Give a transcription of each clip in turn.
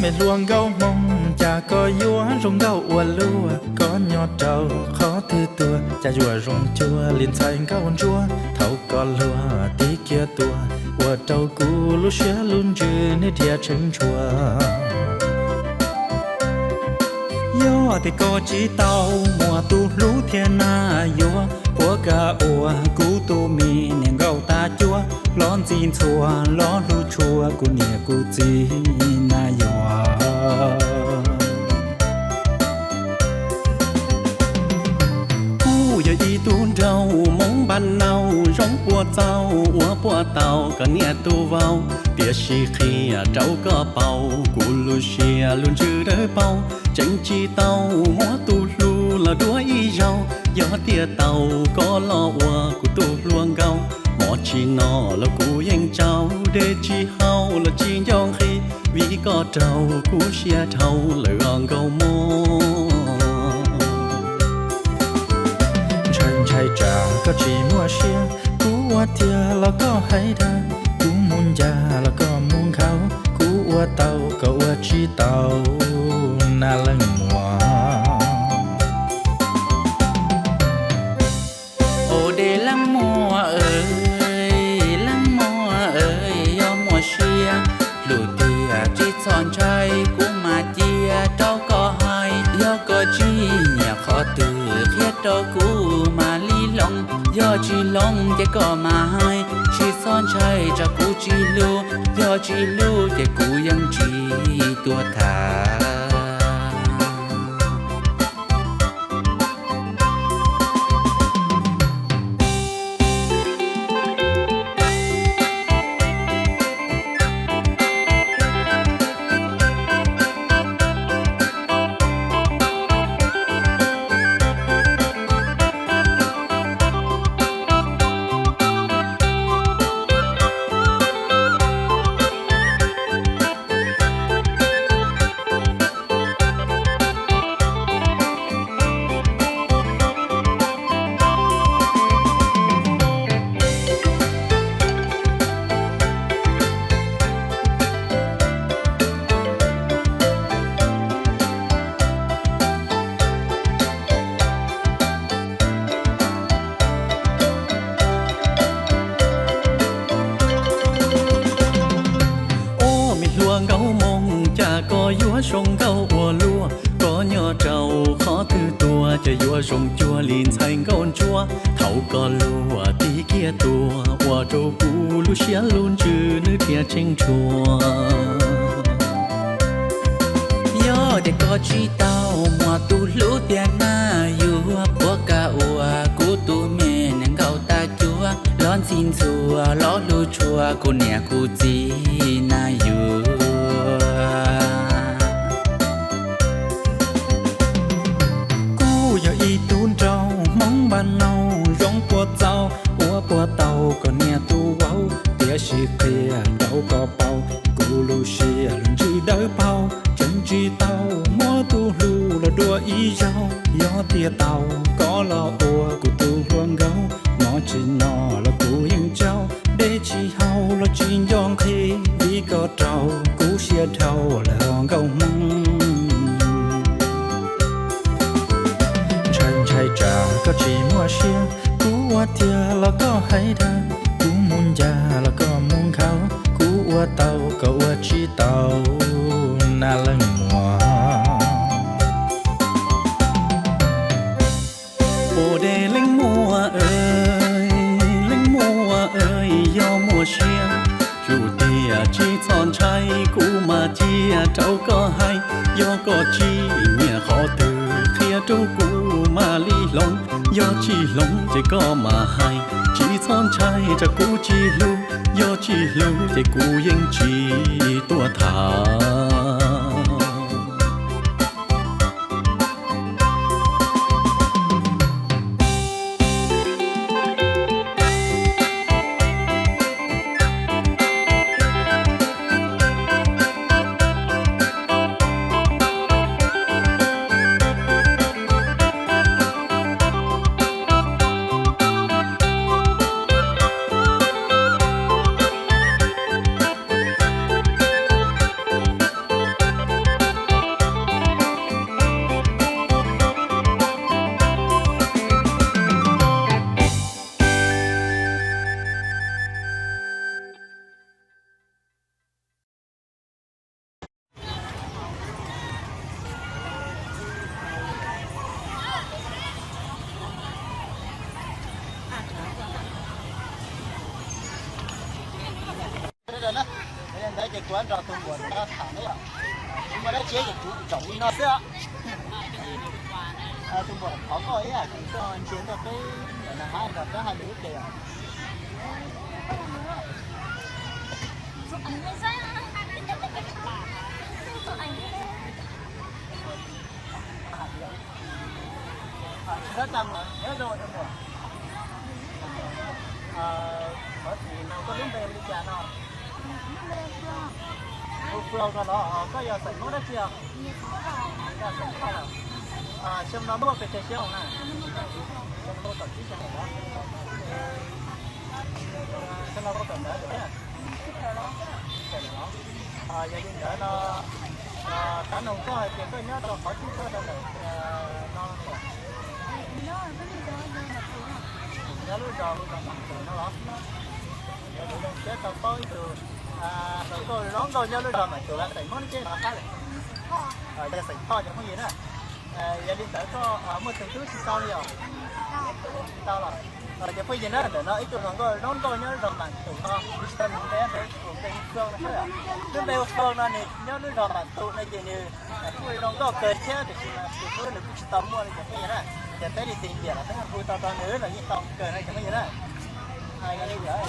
Me hluas nkauj hmoob, cas koj yuav zoo nkauj ua luaj, koj nyob rau qhov twg tuaj, cas yuav zoo cuag li ntxhais nkauj ntsuab. Thaum koj luag tib kiag tuaj, ua rau kuv lub siab lub ntsws nws dhia tsheej tshuaj. Yog tias koj tsis tau muaj tus hlub thiab na yuav, puas kam ua kuv tus me niam nkauj tag cuab, los ntxim ntxhua los hlub tshua kuv niam kuv txiv na yuav. Kuv yog ib tug nraug hmoob npab nau, zoo puas txaus ua puas tau koj niam tus vauv, tiam sis qhia rau koj paub, kuv lub siab lub ntsws dawb paug, tseem tsis tau muaj tus hlub los dua ib zaug. Yog tias tau, koj los ua kuv tus hluas nkauj, hmo tsis noj los kuv yeej tsaug, dej tsis haus los tsis nco nqhis, vim koj raug kuv siab dhau lawm os nkauj hmoob. Ntshai ntshai tsam koj tsis muaj siab, kuv ua tiag los koj hais dag, kuv mus ncaj los koj mus nkhaus, kuv ua tau koj ua tsis tau na leej muam. Ua dej leej muam, leej muam, yog muaj siab lus tiag tsis txhob ntshai, kuv mam cia rau koj hais. Yog koj tsis nyiam qhov twg qhia rau kuv mam li hloov, yog tsis hloov ces koj mam hais. Tsis txhob ntshai tsam kuv tsis hlub, yog tsis hlub ces kuv yeej tsis tuaj tham. Ua me hluas nkauj hmoob, cas koj yuav zoo nkauj ua luaj, koj nyob rau qhov twg tuaj, cas yuav zoo cuag li ntxhais nkauj ntsuab. Thaum koj luag tib kiag tuaj, ua rau kuv lub siab lub ntsws nws dhia tsheej tshuaj. Yog tias koj tsis tau muaj tus hlub thiab na yuav, puas kam ua kuv tus me niam nkauj tag cuab, los ntxim ntxhua los hlub tshua kuv niam kuv txiv na yuav. Kuv yog ib tug nraug hmoob npab nau, zoo puas txaus ua puas tau koj niam tus vauv, tiam sis qhia rau koj paub, kuv lub siab lub ntsws dawb paug, tseem tsis tau muaj tus hlub los dua ib zaug. Yog tias tau, koj los ua kuv tus hluas nkauj, hmo tsis noj los kuv yeej tsaug, dej tsis haus los tsis nco nqhis, vim koj raug kuv siab dhau lawm os nkauj hmoob. Ntshai ntshai tsam koj tsis muaj siab, kuv ua tiag los koj hais dag, kuv mus ncaj los koj mus nkhaus, kuv ua tau koj ua tsis tau na leej muam. Ua dej leej muam, leej muam, yog muaj siab lus tiag tsis txhob ntshai, kuv mam cia rau koj hais. Yog koj tsis nyiam qhov twg qhia rau kuv mam li hloov, yog tsis hloov ces koj mam hais. Tsis txhob ntshai tsam kuv tsis hlub, yog tsis hlub ces kuv yeej tsis tuaj tham. Ntawd ces kuv nrog tus muam no tham na yom. Tsis muaj dab tsi ces kuv tsoom li no xwb os. Tus muam thov koj ib yam kuv koj ntsia nrog peb niam nag hab nrog peb hais lus ib pliag yom. Tsis tab tag mas nyob zoo tus muam. Thov txim no koj lub npe li cas no? Hu Flau no los koj yog xeem Hmoob dab tsi os? Yog xeem Thoj los. Xyoo no muaj pes tsawg xyoo na? Xyoo no muaj kaum tsib xyoo lawm los? Xyoo no muaj kaum ntawd lawm thiab. Yog li ntawd no, kav noog koj hais tias koj nyob rau qhov twg txog rau ntawm no? Nyob lub zos Mam Tus no los? Yog li kuv zoo siab tau paub ib tug hluas nkauj zoo nkauj nyob lub zos Mam Tus los, xeem Hmoob neb teb no qab lawm? Yog xeem Thoj cov phooj ywg na. Yog li ntawd koj muaj tus tub tsis tau li os? Tsis tau los? Cov phooj ywg na, ntawm no ib tug hluas nkauj zoo nkauj nyob lub zos Mam Tus no, kuv tsis tau nug npe, npe hu Flau no, lub npe hu Flau no nws nyob lub zos Mam Tus no ces nws kuj zoo nkauj kawg thiab, tiam sis mas tus tub nws kuj tsis tau muaj li cov phooj ywg na. Ces peb li tig nyiam los peb hu tau rau nws los yeej tau kawg no cov phooj ywg na. Yog li ntawd,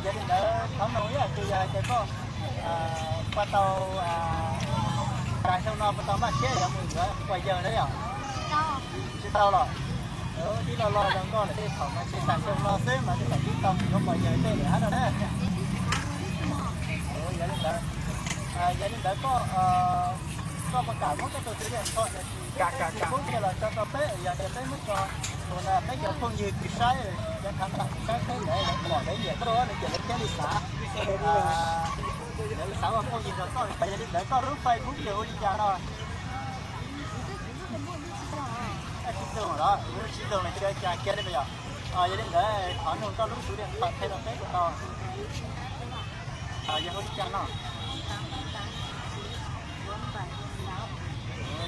yog li ntawd thov noog ib yam, tus yog hais tias koj puas tau, xyoo no puas tau maj siab yuav mus yuav quas yawg na yom? Tsis tau los? Tib lo lo zoo nkauj lawm tej thaum mas tsis tas xyoo no xwb mas tej thaum twb tau mus yuav quas yawg tej lawm hab no na. Yog li ntawd, yog li ntawd koj, koj puas kam muab koj tus xwm txheej no, Facebook los tso rau peb, yog tias peb muab tso mus no peb cov phooj ywg kws saib, cov khav npam kws saib peb ntawd lawv pom lawv nyiam koj no ces lawv thiaj li xav, lawv xav ua phooj ywg nrog koj. Yog li ntawd koj lub Facebook yog hu li cas no? Tsis tau los, tsis tau los cia kiag li yom. Yog li ntawd thov noog koj lub xwm txheej no peb puas tau? Yog hu li cas no?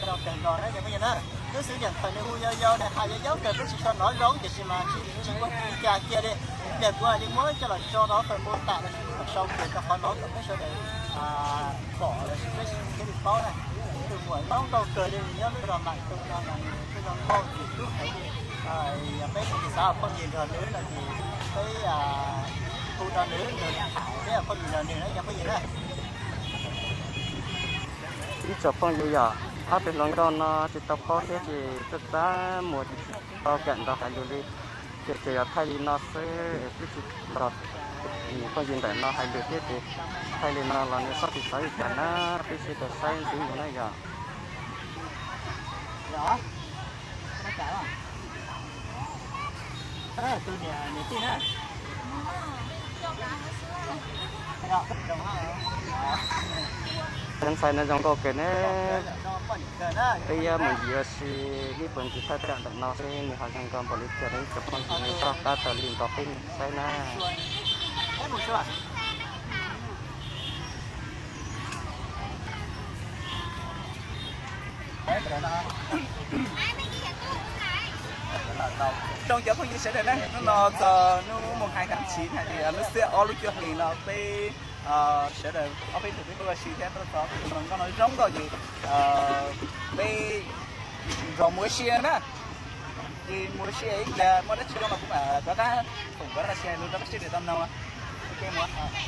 Rau kawg nkaus na cov phooj ywg na. Lub xwm txheej nws hu yau yau, nws hais yau yau kawg, peb tsis tau hnov zoo tiam sis mas tsis ua li cas kiag li. Ib pliag kuv mam li muab coj los tso rau Facebook tam los sis sau kiag rau qhov no kom peb sawv daws pom los sis peb thiaj li paub na. Tus muam zoo nkauj kawg li nyob lub zos Mam Tus no mas nws kuj zoo nkauj txim hlub heev li. Yog peb tsis xav ua phooj ywg nrog nws no ces peb hu rau nws, nrog nws tham peb ua phooj ywg nrog nws na cov phooj ywg na. Ib tsoom phooj ywg yom, ob tug hluas nkauj no tsis tau paub thiab ces txaj txaj muag tsis tau kam nrog hais lus li, ces tsuas yog thaij li no xwb, twb tsis nrog phooj ywg ntawm no hais lus thiab ces thaij li no los nws txhob tsis xav li cas na, peb sib tau saib ntxiv mus na yom. Tus niam niam tij na. Tus ntxhais no zoo nkauj kawg ne. Peb yuav mus ncig ua si ib puag ncig thaj tsam ntawm no seb nws ho zoo nkauj npaum li cas, ib tsoom phooj ywg nej txhob qab tawm li nrog peb saib na. Zoo cov phooj ywg sawv daws na, hnub no txog hnub moos hais kav tshiv hais tias lub xiab ob lub cuaj hlis no peb sawv daws ob peb tug peb tuaj ua si thiab tuaj txog tus hluas nkauj no zoo nkauj ces peb nrog mus ua si na. Ces mus ua si ib pliag muaj dab tsi zoo los kuv mam rov qab foom koj dab tsi hais lus rau peb sawv daws tau mloog. Ok, mus.